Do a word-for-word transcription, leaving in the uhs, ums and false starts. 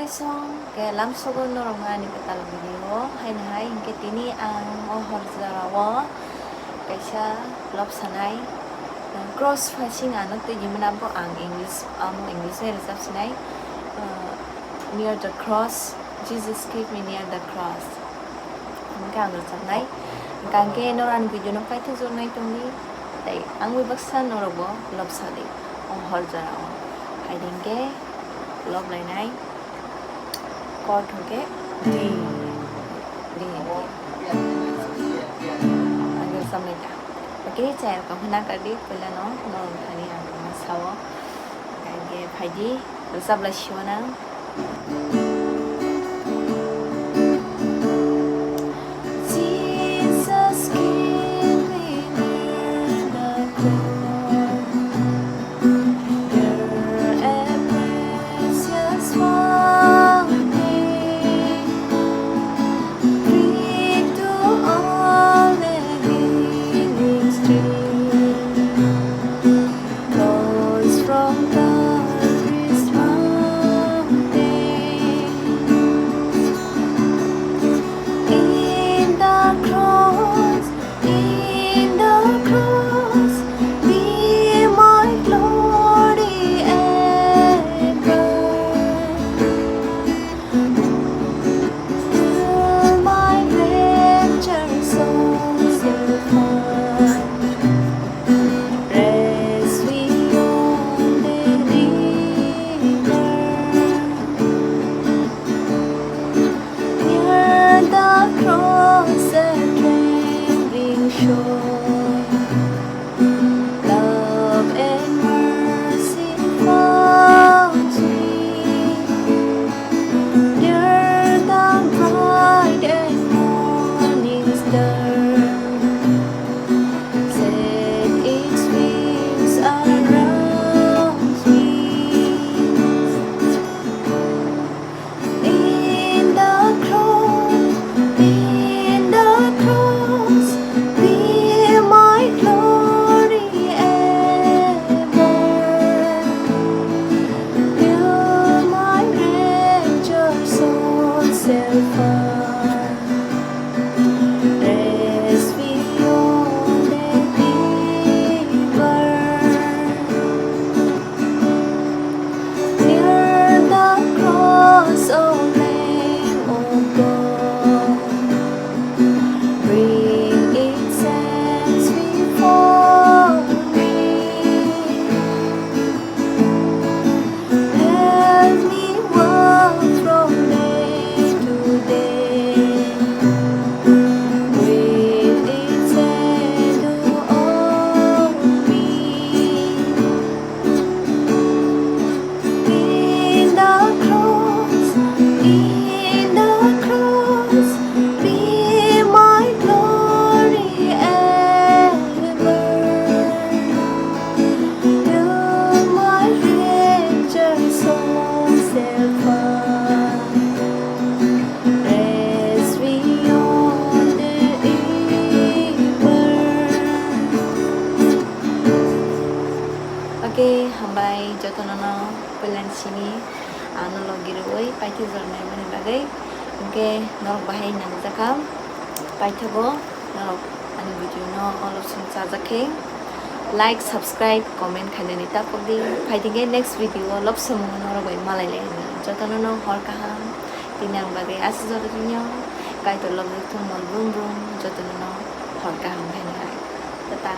Song ke lamsogo norok ani kwtal video haino hai hinkhe tini ang o hor jora o kaisa love sanai, cross phasing ano twi himna bo ang English, amo English bai rwchap sinai, uh, near the cross, Jesus keep me near the cross. Hingke ang rwchapnai. Hingke ang khe norani video no paithak jornai tongdi. Tei ang bai baksa norokbo love sadi. O hor jora o. Hai hingke love lainai. Chord hingke D. D hingke. Ang rwchapnai ta. Okay, chayar kahuna kadi puila no norok thani ang sao. Hingke phaidi. Rwchap lai sio nang. Jesus, keep me near the cross. There a precious fountain, free to all a healing stream. Flows from Calvary's mountain. In the cross, in the cross, be my glory ever. Till my rapture soul shall find rest beyond the river. Near the cross, a trembling shore, love and mercy found me. There the bright and morning star set its wings around me. In the cross, in the cross, be my glory ever. Till my rapture soul shall find rest beyond the river. Near the cross, O Lamb of God, bring its hands before me. Help me walk from day to day with its shadow on me. In the cross, in the cross, be my glory ever. Till my rapture soul shall find rest beyond the river. Okay, hambai jotono no puilani simi ano logi rwui paithak jornai mani bagwi. Hingke norok bahai nangjakha paithago norok ani video no olop song chajak khe like, subscribe, comment khainani tapokdi. Phaidi khe next video o lobsomung norok bai malai lai jotono no hor kaham. Tini ang bagwi aswk joto tini o Kaitor lobjak thung mol brum brum jotono no hor kaham khainai. Tata.